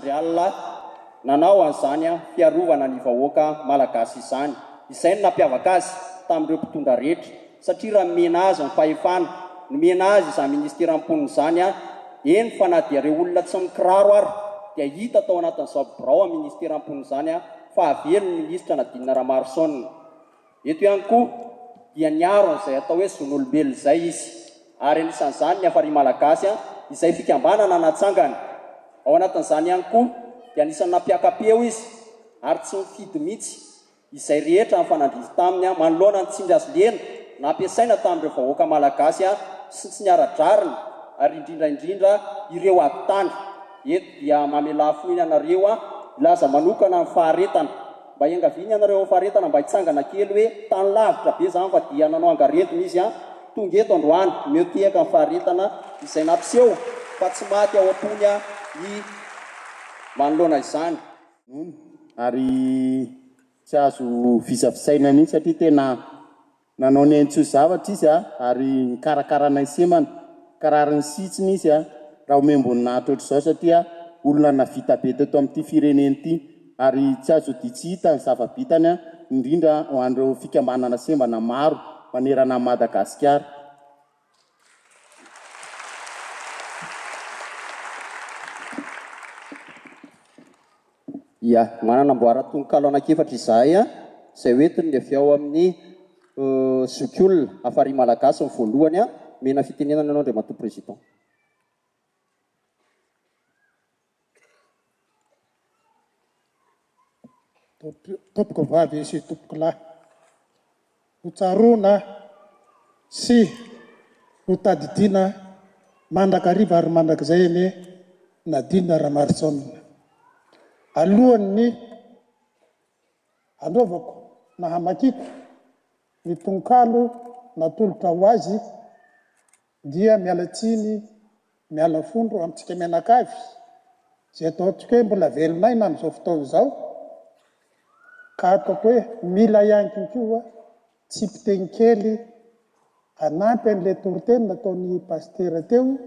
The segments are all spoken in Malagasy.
andry alina nanao an'izany fiarovana ny vahoaka Malagasy izany. Izay no nampiavaka azy tamin'ireo mpitondra rehetra satria raha nomena azy ny fahefana, nomena azy izany ministeran'ny mponina izany, eny fa na dia ireo olona tsy mikiraro ary dia hita tao anatin'izao birao amin'ny ministeran'ny mponina izany fa avy eny ny minisitra Nadine Ramaroson. Eto ihany koa dia niaro an'izay atao hoe zon'olombelona izay izy ary anisan'izany ny Hafari Malagasy izay fikambanana natsangany. Ao anatin'izany ihany koa dia anisan'ny nampiaka-peo izy ary tsy nifidy mihitsy izay rehetra nifanandrify taminy manoloana ny tsindry azo lena nampiasaina tamin'ireo vahoaka Malagasy sy tsy niara-drariny ary indrindra indrindra ireo ady tany. Eto dia mamelà fohina anareo hilaza manokana ny faharetana. Mba iangaviana ianareo ao faharetana mba hitsangana kely hoe tany lavitra be zany fa dia nanao angaredona izy an, tonga eto androany, omeo tehaka ny faharetana izay nampiseho fa tsy maty ao am-pony ny manoloana izany. Nono ary tsy azo visavisaina mihitsy satria tena Nanao ny ain-tsoa zavatra izy ary nikarakara anay semana. Karary ny sitsiny izy raha omem-boninahitra ohatr'izao satria olona navita be teto amin'ity firenena ity ary tsy azo odia-tsy hita ny zava-bitany indrindra ho an'ireo fikambanana sembana maro manerana an'i Madagasikara. Ia, manana amboaran-tononkalo anankiefatra izahay izay hoentin'ny avy ao amin'ny zokiolona Hafari Malagasy ny voalohany. Omena fitenenana ianao Andriamatoa Président. Tompoko vavy sy tompoko lahy, ho tsaroana sy ho tadidiana mandrakariva ary mandrakizay anie Nadine Ramarosaona. Alohan'ny hanaovako na hamakiako ny tononkalo natolotra ho azy dia miala tsiny miala fondro amintsika mianakavy izay ataontsika hoe mbola velon'aina amin'izao fotoana izao ka ataoko hoe mila ihany koa tsipiteny kely hanampy an'ilay toriteny nataon'ny pasitera teo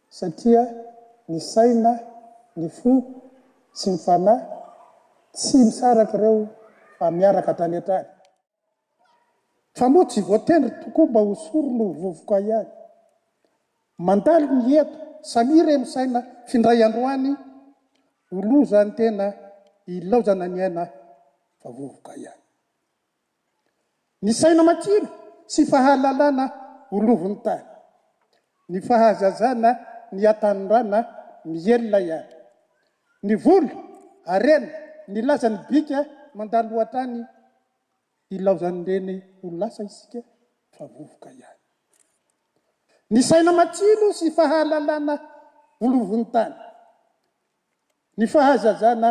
satria ny saina, ny fo sy ny fanahy tsy misaraka ireo fa miaraka hatrany hatrany. Fa moa tsy voatendry tokoa mba ho sorona ho vovoka ihany. Mandalo ny eto, samia re misaina f'indray andro any ho loza ny tena ilaozana ny aina fa vovoka ihany. Ny saina matsilo sy fahalalana ho lovon'ny tany. Ny fahazazana ny hatanorana mihelina ihany. Ny vola, harena, ny laza ny bika mandalo hatrany Ilaozan'ireny ho lasa isika fa vovoka ihany. Ny saina matsilo sy fahalalana volovon'ny tany. Ny fahazazana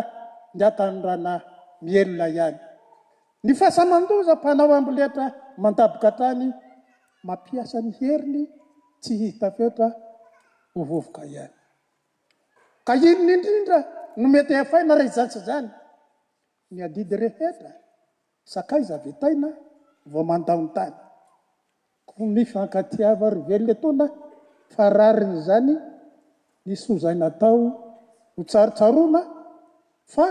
ny hatanorana mihelina ihany. Ny fahasamandoza mpanao amboletra mandaboka hatrany mampiasa ny heriny tsy hita fetra ho vovoka ihany. Ka inona indrindra no mety hafaina raha izany sy izany? Ny adidy rehetra sakaiza vitaina vao mandao ny tany. Koa mifankatiava ry velona etoana fa rariny izany ny soa izay natao ho tsarotsaroana fa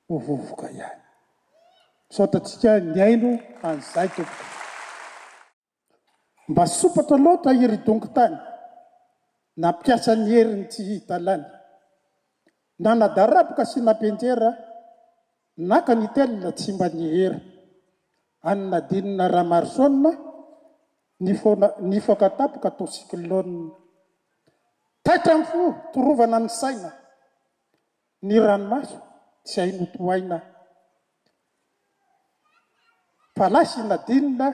ho vovoka ihany. Misaotra antsika nihaino an'izay tompoko. Mba sompatra loatra i ry dongon-tany, nampiasa ny heriny tsy hita lany. Nanadaraboka sy nampianjera, naka ny tel tsy mba nihera. An'i Nadine Ramaroson, nifoana nifoaka tampoka toa cyclone. Taitra ny fo, torovana ny saina, ny ranomaso tsy hay notohaina. Fa lasa i Nadine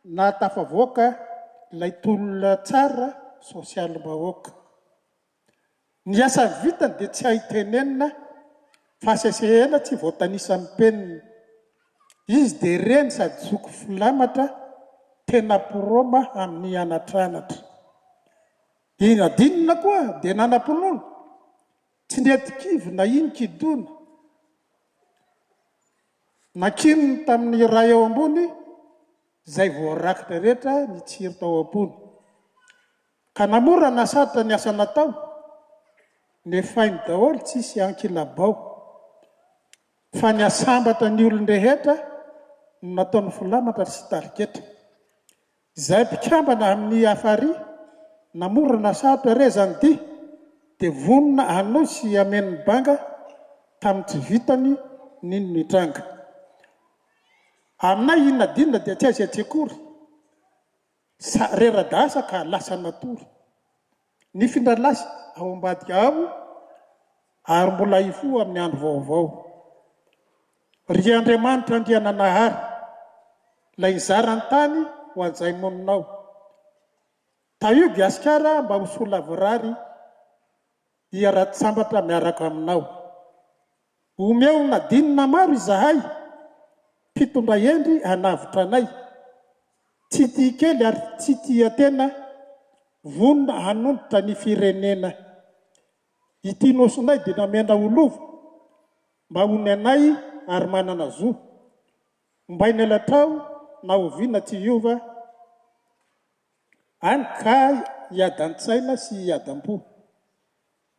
nahatafavoaka ilay tolona tsara sosialim-bahoaka. Ny asa vitany dia tsy hay tenenina fa sesehena tsy voatanisa amin'ny penina. Izy dia reny sady zoky filamatra tena proma amin'ny anatranatra. I Nadine koa dia nanam-pinoana, tsy nety kivy na inon-kidona. Nankininy tamin'ny Ray ao ambony izay voarakitra rehetra nitsiry tao am-pony. Ka na mora na sarotra ny asa natao, Nefainy daholo tsisy ankilabao. Fa ny hasambatra ny olon-drehetra no nataony filamatra sy tarigetra. Izay mpikambana amin'ny Hafari na mora na sarotra re zany dia dia vonona hanohy sy hameno ny banga tamin'ny tsy vitany ny nitranga. Aminay inona dinona dia tsy aiza tsy akory. Sa rera-dasa ka lasa natory. Nifindra lasa ao ambadika ao ary mbola hifoha amin'ny andro vaovao. Ry Andriamanitra Andriananahary, ilay nizara ny tany ho an'izay monina ao. Tahio Gasikara mba ho soa lavorary hiara-tsambatra miaraka aminao. Omeo nadinina maro izahay, mpitondra hendry hanavotra anay. Tsy tia kely ary tsy tia tena, vonona hanondrotra ny firenena. Ity nosinay dia namena ho lova, mba ho ny anay ary manana zo. Ombainy elatrao na oviana tsy hiova, any ka hiadan-tsaina sy hiadam-po.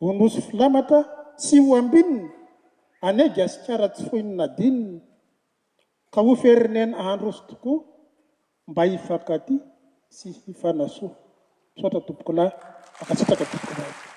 Ho nosy filamatra tsy ho ambinina, anie Gasikara tsy foiny nadinina, ka ho firenena handroso tokoa mba hifankatia sy hifanasoa. Misaotra tompokolahy, mankasitraka tompokolahy.